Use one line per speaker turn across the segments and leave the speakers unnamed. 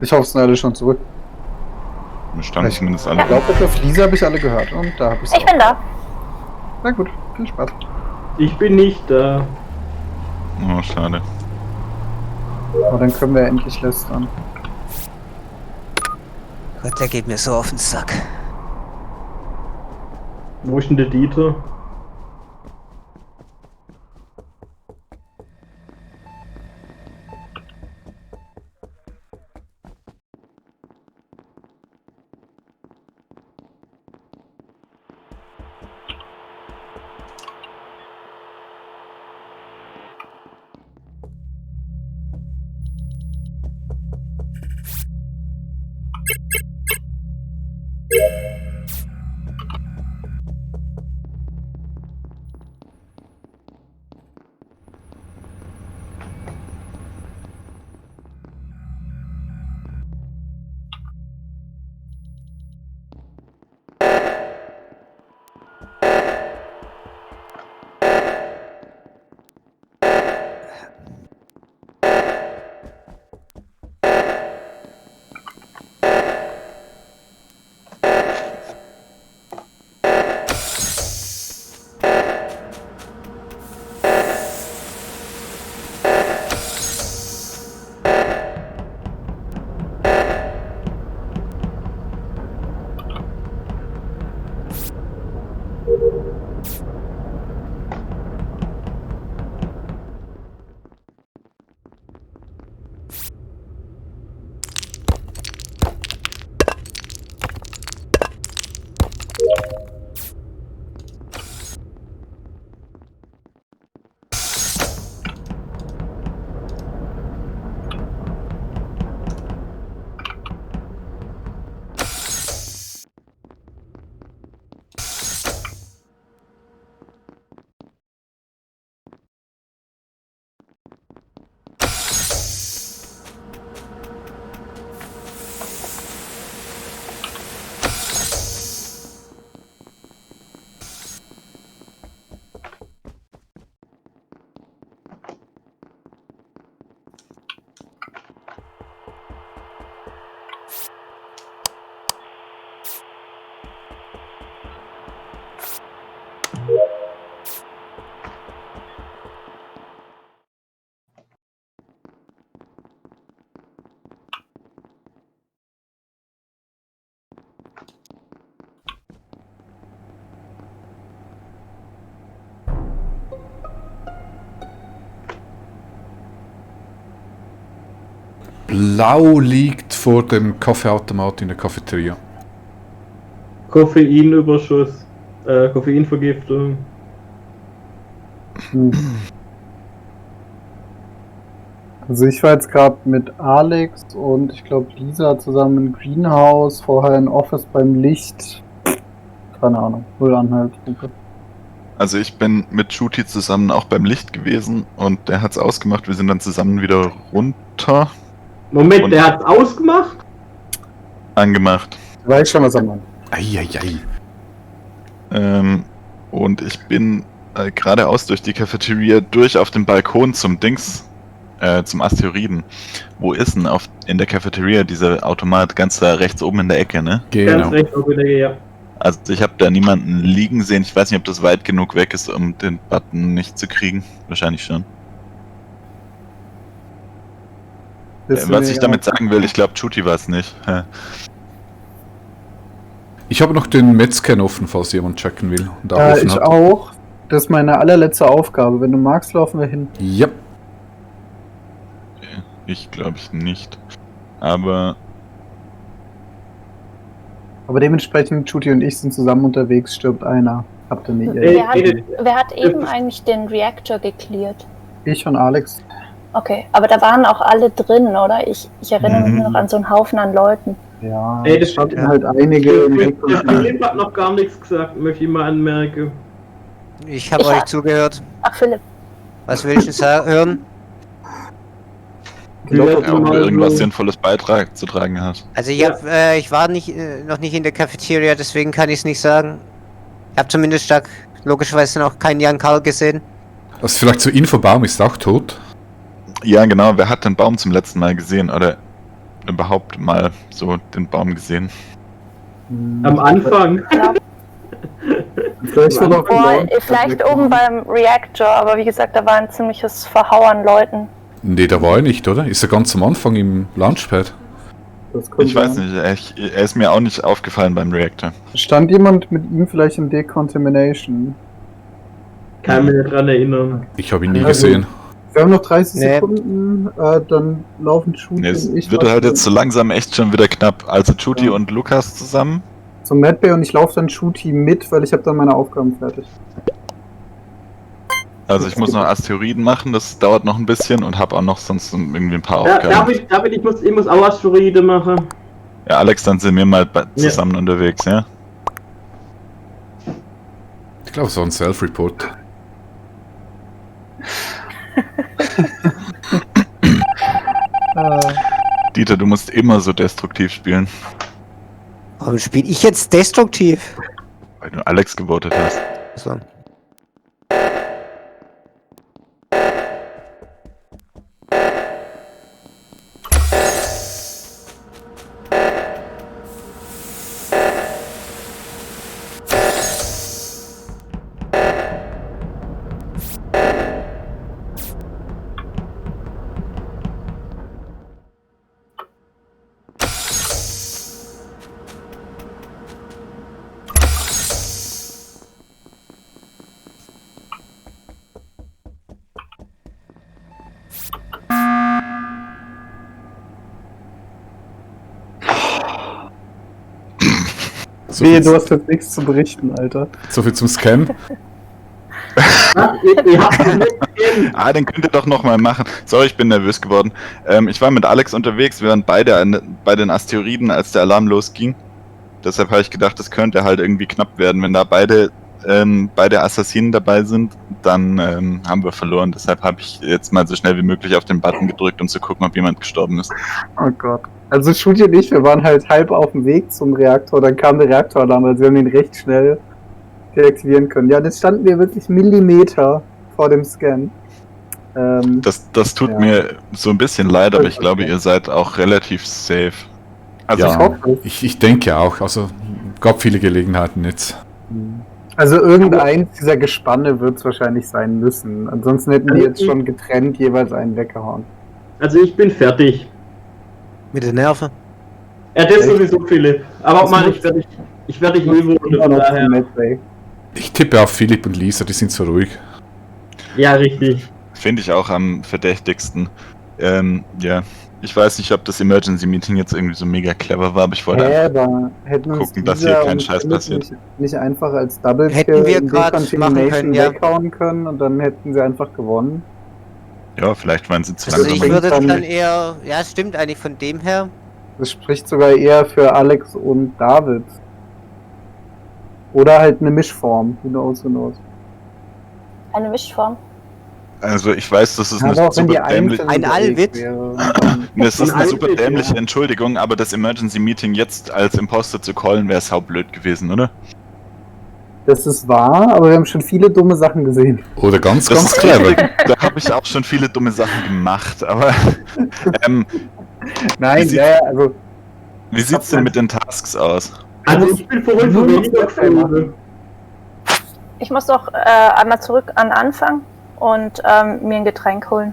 Ich hoffe, es sind alle schon zurück.
Wir standen zumindest alle.
Ich glaube, auf Lisa habe ich alle gehört und da habe ich
Ich bin da.
Na gut, viel Spaß.
Ich bin nicht da.
Oh, schade.
Aber dann können wir endlich lästern.
Gott, der geht mir so auf den Sack.
Wo ist denn der Dieter?
Blau liegt vor dem Kaffeeautomat in der Cafeteria.
Koffeinüberschuss. Koffeinvergiftung.
Also ich war jetzt gerade mit Alex und ich glaube Lisa zusammen im Greenhouse, vorher in Office beim Licht. Keine Ahnung, null Anhaltspunkte.
Also ich bin mit Shooty zusammen auch beim Licht gewesen und der hat's ausgemacht. Wir sind dann zusammen wieder runter.
Moment,
Und-
der hat's ausgemacht?
Angemacht.
Weiß schon, was er meint.
Eieiei.
Und ich bin geradeaus durch die Cafeteria durch auf den Balkon zum Dings, zum Asteroiden. Wo ist denn in der Cafeteria dieser Automat ganz da rechts oben in der Ecke, ne?
Ganz
Genau.
recht, okay, ja.
Also ich habe da niemanden liegen sehen. Ich weiß nicht, ob das weit genug weg ist, um den Button nicht zu kriegen. Wahrscheinlich schon. Was ich damit sagen will, ich glaube, Shooty war es nicht.
Ich habe noch den Medscan offen, falls jemand checken will. Und auch offen
Ich
hat.
auch. Das ist meine allerletzte Aufgabe. Wenn du magst, laufen wir hin.
Ja.
Ich glaube ich nicht. Aber
dementsprechend, Judy und ich sind zusammen unterwegs, stirbt einer. Habt ihr nicht?
Wer hat eben eigentlich den Reactor gecleart?
Ich und Alex.
Okay, aber da waren auch alle drin, oder? Ich erinnere mich nur noch an so einen Haufen an Leuten.
Ja,
Ey, das
hatten halt einige im Weg.
Der Philipp hat noch gar nichts gesagt, möchte ich mal anmerken.
Ich habe
Ich
euch
hab-
zugehört.
Ach, Philipp.
Was willst du hören?
Die letzten
ob du
Mal
irgendwas
so-
Sinnvolles beizutragen hast.
Also
Ja.
ich war noch nicht in der Cafeteria, deswegen kann ich es nicht sagen. Ich habe zumindest logischerweise noch keinen Jan Karl gesehen.
Also vielleicht zur Info, Baum ist auch tot.
Ja, genau. Wer hat den Baum zum letzten Mal gesehen? Oder überhaupt mal so den Baum gesehen?
Am Anfang.
Vielleicht wird auch
Vielleicht oben beim Reactor, aber wie gesagt, da war ein ziemliches Verhauern Leuten.
Nee, da war er nicht, oder? Ist er ganz am Anfang im Launchpad?
Ich weiß nicht, er ist mir auch nicht aufgefallen beim Reactor.
Stand jemand mit ihm vielleicht in Decontamination?
Kann mich nicht dran erinnern.
Ich habe ihn nie
Also-
gesehen.
Wir haben noch 30
Nee.
Sekunden, dann laufen Shooty
Nee, es
und ich
wird
mal
halt jetzt so langsam echt schon wieder knapp. Also Judy
Ja.
und Lukas zusammen.
zum Madbay und ich laufe dann Shooty mit, weil ich habe dann meine Aufgaben fertig.
Also ich muss noch Asteroiden machen, das dauert noch ein bisschen und habe auch noch sonst irgendwie ein paar
Ja,
Aufgaben.
David, ich muss auch Asteroide machen.
Ja, Alex, dann sind wir mal zusammen unterwegs, ja?
Ich glaube, es war ein Self-Report.
Dieter, du musst immer so destruktiv spielen,
Warum spiele ich jetzt destruktiv?
weil du Alex gewotet hast.
So.
So
Wehe,
viel,
du hast jetzt nichts zu berichten, Alter.
so viel zum Scan.
Ihr habt ihn nicht gesehen.
Ah, den könnt ihr doch nochmal machen. Sorry, ich bin nervös geworden. Ich war mit Alex unterwegs, wir waren beide bei den Asteroiden, als der Alarm losging. Deshalb habe ich gedacht, das könnte halt irgendwie knapp werden. Wenn da beide Assassinen dabei sind, dann haben wir verloren. Deshalb habe ich jetzt mal so schnell wie möglich auf den Button gedrückt, um zu gucken, ob jemand gestorben ist.
Oh Gott. Also Shooty und ich, wir waren halt halb auf dem Weg zum Reaktor, dann kam der Reaktoralarm, also wir haben den recht schnell deaktivieren können. Ja, jetzt standen wir wirklich Millimeter vor dem Scan.
Das tut
Ja.
mir so ein bisschen leid, aber ich glaube, ihr seid auch relativ safe. Also
Ja.
Ich hoffe.
Ich denke auch. Also, gab viele Gelegenheiten jetzt.
Also irgendeins dieser Gespanne wird es wahrscheinlich sein müssen. Ansonsten hätten die jetzt schon getrennt jeweils einen weggehauen.
Also ich bin fertig.
Mit den Nerven.
Ja, das
Echt?
sowieso, Philipp. Aber
Das
Mann,
muss-
ich werde dich nie
Immer
wohnen,
noch
von
zum
daher.
Medbay.
Ich tippe auf Philipp und Lisa, die sind so ruhig.
Ja, richtig.
finde ich auch am verdächtigsten. Ja, ich weiß nicht, ob das Emergency Meeting jetzt irgendwie so mega clever war, aber ich wollte einfach
Aber hätten uns
gucken, dass
Lisa
hier kein
und
Scheiß
Philipp
passiert.
nicht einfach als Double
Hätten wir
in
grad
Decontamination
machen können, ja.
weghauen können und dann hätten sie einfach gewonnen.
Ja, vielleicht waren sie zu
Also
das
ich
langsam.
bringt
würde
dann-
dann eher, ja stimmt eigentlich von dem her.
Das spricht sogar eher für Alex und David. Oder halt eine Mischform, who knows, who knows.
Eine Mischform.
Also ich weiß, das ist
Aber
eine
auch wenn die
super dämlich,
einzeln
Ein
unterwegs
Alwit?
wäre,
das ist
Ein
eine super
Alwit,
dämliche
ja.
Entschuldigung, aber das Emergency Meeting jetzt als Imposter zu callen, wäre saublöd gewesen, oder?
das ist wahr, aber wir haben schon viele dumme Sachen gesehen.
Oder ganz,
Das
ganz
ist
clever.
richtig. Da habe ich auch schon viele dumme Sachen gemacht, aber
Nein,
Wie
ja, also
wie sieht's denn mit den Tasks aus?
Also ich bin vorhin
Nur
von
noch
weniger
Webcam machen.
geflogen.
Ich muss doch einmal zurück an den Anfang und mir ein Getränk holen.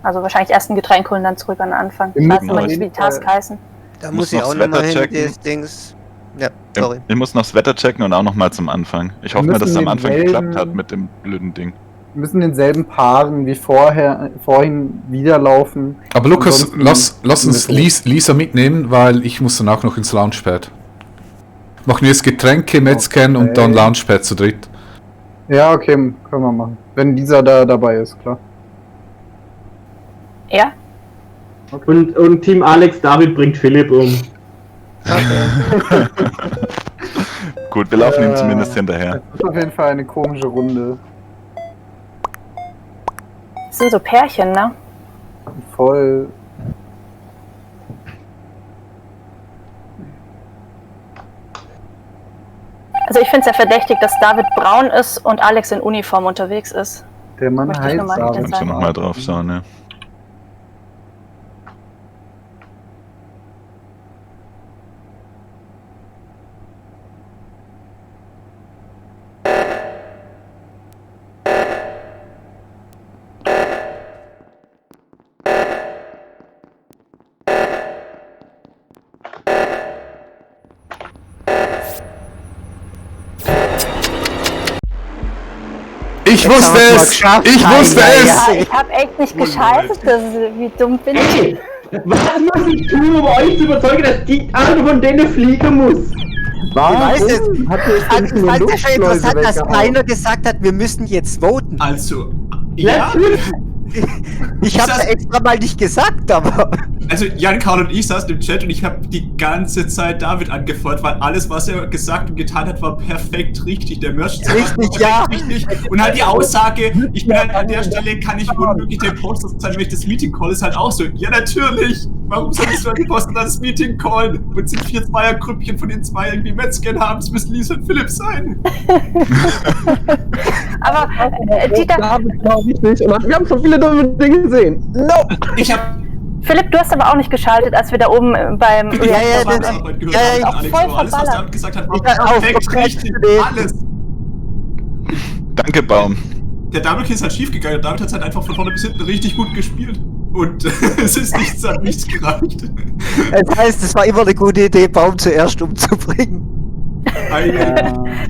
Also wahrscheinlich erst ein Getränk holen, dann zurück an den Anfang. Ich
Wir
weiß
müssen
aber
auf
nicht, wie die
jeden Fall-
Tasks heißen.
Da
Muss
muss ich
noch
auch
das
nochmal
Wetter
hin,
checken.
das Dings. Ja, sorry.
Ich muss noch das Wetter checken und auch nochmal zum Anfang. Ich hoffe
Wir
mal, dass es
müssen
am Anfang
denselben-
geklappt hat mit dem blöden Ding.
wir müssen denselben Paaren wie vorhin wieder laufen.
Aber Lukas,
Ansonsten-
lass uns Lisa mitnehmen, weil ich muss dann auch noch ins Launchpad. Machen wir jetzt Getränke, Medscan
Okay.
und dann Launchpad zu dritt.
Ja, okay, können wir machen. Wenn dieser da dabei ist, klar.
Ja?
Und Team Alex David bringt Philipp um.
Gut, wir laufen ihm
Äh,
zumindest hinterher.
Das ist auf jeden Fall eine komische Runde.
Das sind so Pärchen, ne?
Voll.
Also ich finde es ja verdächtig, dass David braun ist und Alex in Uniform unterwegs ist.
Der Mann
Möchte ich
heißt
nur mal
David.
hinten
Kannst du
sein.
nochmal drauf schauen, ne?
Ich wusste es! Ich wusste es!
Ja, ich habe echt nicht geschaltet. Wie dumm bin ich?
Ey, was muss ich tun, um euch zu überzeugen, dass die eine von denen fliegen muss?
weiß es.
Hat
Ich fand es schon interessant, dass keiner gesagt hat, wir müssen jetzt voten.
Also, ja.
Ich habe es extra mal nicht gesagt, aber...
Also Jan, Karl und ich saßen im Chat und ich habe die ganze Zeit David angefeuert, weil alles, was er gesagt und getan hat, war perfekt richtig. Der Merch
Richtig, ja.
richtig. Und halt die Aussage, ich bin halt an der Stelle, kann ich unmöglich der Imposter sein, wenn ich das Meeting call, ist halt auch so. Ja, natürlich. Warum solltest du ein Imposter das Meeting callen? Und sind 4 Zweiergrüppchen von den 2 irgendwie Metzgen haben, es müssen Lisa und Philipp sein.
Aber Dieter,
glaube ich nicht. Und wir haben so viele dumme Dinge gesehen. No!
Ich habe
Philipp, du hast aber auch nicht geschaltet, als wir da oben beim
ja,
alles, was David gesagt hat, war perfekt richtig. Alles.
Danke, Baum.
Der Double Kill ist halt schief gegangen. David hat halt einfach von vorne bis hinten richtig gut gespielt. Und es ist hat nichts gereicht.
Das heißt, es war immer eine gute Idee, Baum zuerst umzubringen.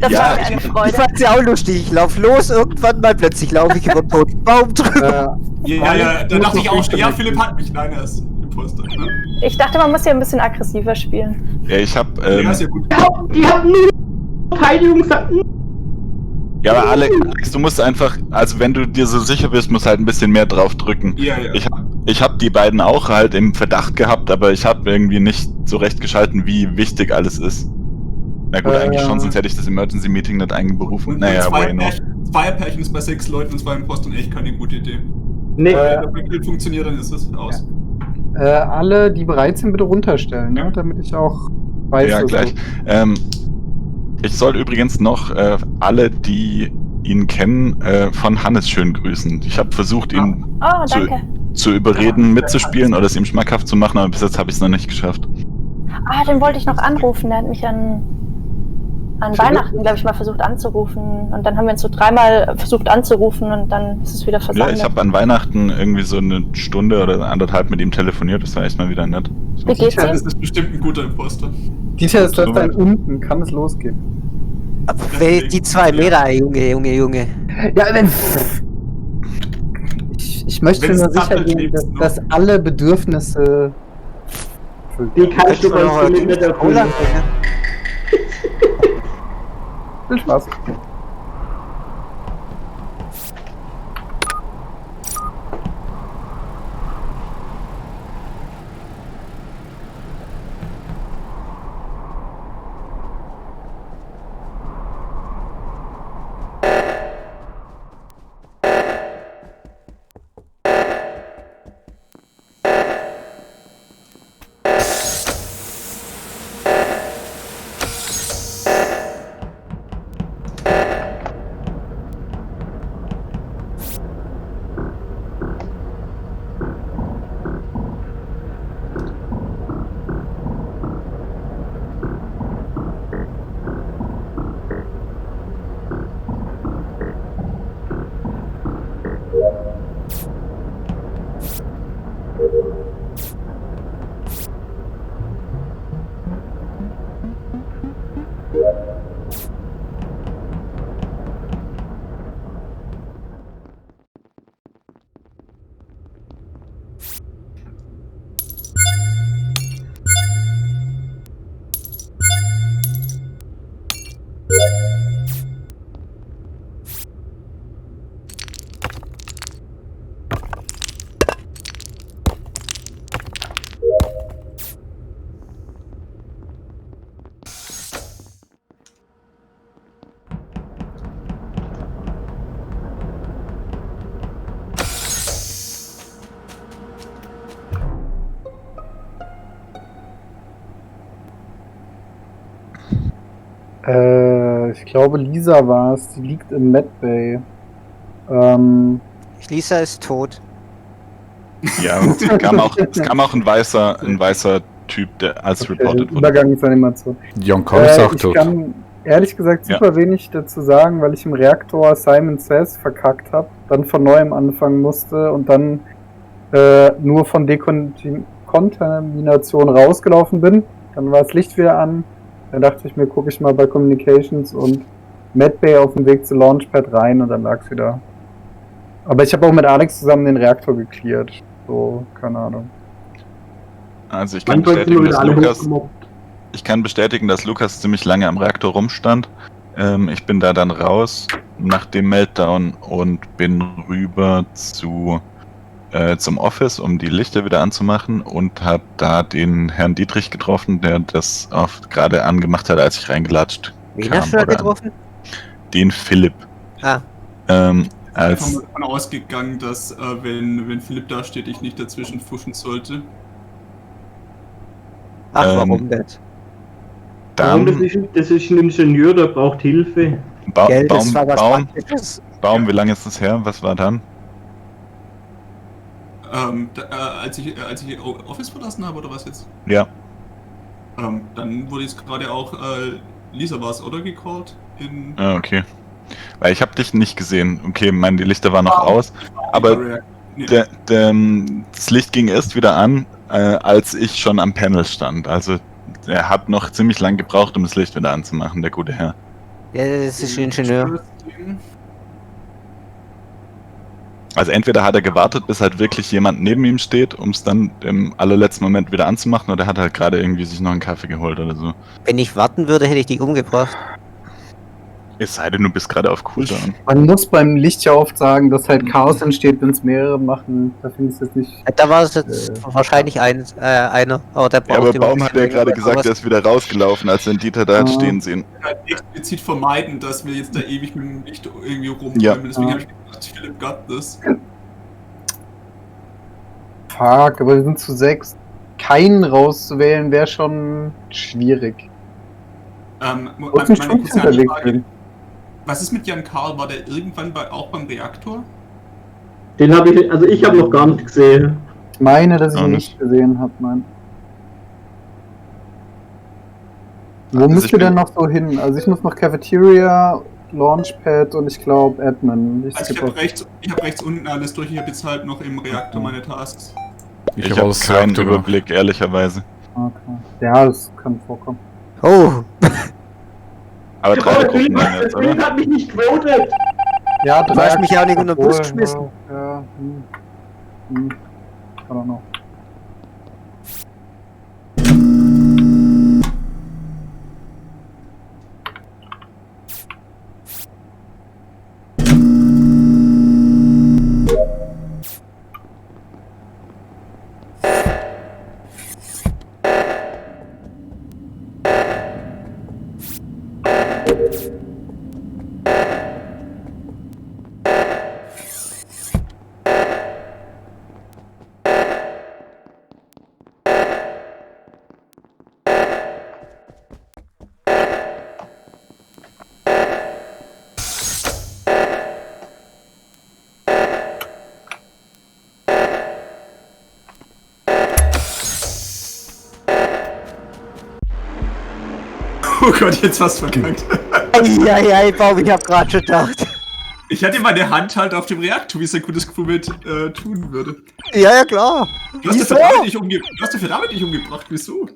das
Ja,
war mir eine
Ich
Freude.
fand's ja auch lustig. Ich lauf los, irgendwann mal plötzlich laufe ich über den toten Baum drüber.
Ja, da dachte ich auch schon, ja, Philipp hat mich. Nein, er ist Imposter. Ne?
Ich dachte, man muss hier ein bisschen aggressiver spielen.
Ja, ich hab.
Ja, ist ja gut.
Die haben nur Verteidigungsakten.
Ja, aber Alex, du musst einfach, also wenn du dir so sicher bist, musst halt ein bisschen mehr drauf drücken.
Ja.
Ich hab die beiden auch halt im Verdacht gehabt, aber ich habe irgendwie nicht so recht geschalten, wie wichtig alles ist. Na gut, eigentlich schon, sonst hätte ich das Emergency Meeting nicht einberufen.
Und
Naja, way no.
Zweierpärchen ist bei 6 Leuten und 2 Impostern echt keine gute Idee.
Nee.
Wenn der Kill funktioniert, dann ist es aus.
alle, die bereit sind, bitte runterstellen, ne? Damit ich auch weiß.
Ja,
dass
gleich. Ich soll übrigens noch alle, die ihn kennen, von Hannes schön grüßen. Ich habe versucht, ihn
Oh, danke.
zu überreden, mitzuspielen oder es ihm schmackhaft zu machen, aber bis jetzt habe ich es noch nicht geschafft.
Ah, den wollte ich noch anrufen. Der hat mich an Weihnachten, glaube ich, mal versucht anzurufen. Und dann haben wir uns so 3-mal versucht anzurufen und dann ist es wieder
Ja,
versandet.
ich habe an Weihnachten irgendwie so eine Stunde oder 1,5 mit ihm telefoniert. Das war echt mal wieder nett.
Wie geht's
Das
ihm?
ist bestimmt ein guter Imposter.
Dieter, ist das dein unten? Kann es losgehen?
Aber die 2 Meter, Junge.
Ja, wenn. Ich möchte
Wenn's
nur sicher
zappelt,
gehen,
lebt's noch.
dass alle Bedürfnisse.
Die kannst du beim Spielen nicht erfüllen.
Viel Spaß. Ich glaube, Lisa war es. Die liegt in Medbay.
Lisa ist tot.
Ja, und es kam auch ein weißer Typ, der als reported wurde.
Übergangsanimation.
Jan Karl ist auch
Ich
tot.
kann ehrlich gesagt super wenig dazu sagen, weil ich im Reaktor Simon Says verkackt habe, dann von neuem anfangen musste und dann nur von Dekontamination rausgelaufen bin. Dann war das Licht wieder an. Dann dachte ich mir, gucke ich mal bei Communications und Medbay auf dem Weg zu Launchpad rein und dann lag's wieder. Aber ich habe auch mit Alex zusammen den Reaktor gecleart. So, keine Ahnung.
Also ich kann bestätigen, dass Lukas ziemlich lange am Reaktor rumstand. Ich bin da dann raus nach dem Meltdown und bin rüber zum Office, um die Lichter wieder anzumachen und habe da den Herrn Dietrich getroffen, der das gerade angemacht hat, als ich reingelatscht
Wen
kam.
hast du da
oder
getroffen?
Den Philipp.
Ah,
Einfach mal davon ausgegangen, dass wenn Philipp da steht, ich nicht dazwischen fuschen sollte.
ach, warum denn?
Dann
Das ist ein Ingenieur, der braucht Hilfe.
Gell, das war was Praktisches.
Baum, wie lange ist das her? Was war dann?
Als ich Office verlassen habe, oder was jetzt?
Ja.
Dann wurde jetzt gerade auch Lisa war es, oder? Gecallt?
Ah, okay. Weil ich habe dich nicht gesehen. Okay, die Lichter waren noch aus. Aber das Licht ging erst wieder an, als ich schon am Panel stand. Also er hat noch ziemlich lang gebraucht, um das Licht wieder anzumachen, der gute Herr.
Ja, das ist ein Ingenieur.
Also entweder hat er gewartet, bis halt wirklich jemand neben ihm steht, um es dann im allerletzten Moment wieder anzumachen, oder hat er halt gerade irgendwie sich noch einen Kaffee geholt oder so.
Wenn ich warten würde, hätte ich dich umgebracht.
Es sei denn, du bist gerade auf Cooldown.
Man muss beim Licht ja oft sagen, dass halt Chaos entsteht, wenn es mehrere machen. Da finde ich es jetzt nicht.
Da war es jetzt wahrscheinlich einer. Aber der
Ja, aber
braucht
Baum hat ja gerade gesagt, er ist wieder rausgelaufen, als er den Dieter da hat stehen sehen.
Halt explizit vermeiden, dass wir jetzt da ewig mit dem Licht irgendwie rumräumen.
Ja.
Deswegen habe ich gedacht, Philipp got this.
Fuck, aber wir sind zu 6. Keinen rauszuwählen wäre schon schwierig.
Meine
Muss schon
kurze
unterwegs
Anfrage.
bin.
Was ist mit Jan Karl? War der irgendwann auch beim Reaktor?
Den habe ich habe noch gar nicht gesehen.
Ich meine, dass ich ihn
Auch
nicht gesehen habe, nein. Wo
Also
müsst
ich
ihr denn
bin-
noch so hin? Also ich muss noch Cafeteria, Launchpad und ich glaube Admin.
Also ich habe rechts unten alles durch. Ich habe jetzt halt noch im Reaktor meine Tasks.
Ich
hab
habe
alles
keinen
gesagt,
Überblick, ehrlicherweise.
Okay. Ja, das kann vorkommen.
Oh,
Aber
Oh,
3 Gruppen jetzt, oder?
Philipp hat mich nicht gewotet.
Ja,
Du hast mich auch nicht unter den Bus geschmissen.
Ja, I don't know.
Oh Gott, jetzt was verkackt.
ja, Baum, ich hab gerade schon gedacht.
Ich hatte meine Hand halt auf dem Reaktor, wie es ein gutes Crewmate tun würde.
Ja, klar.
Du hast
Wieso?
den Verdammt nicht umgebracht. Wieso?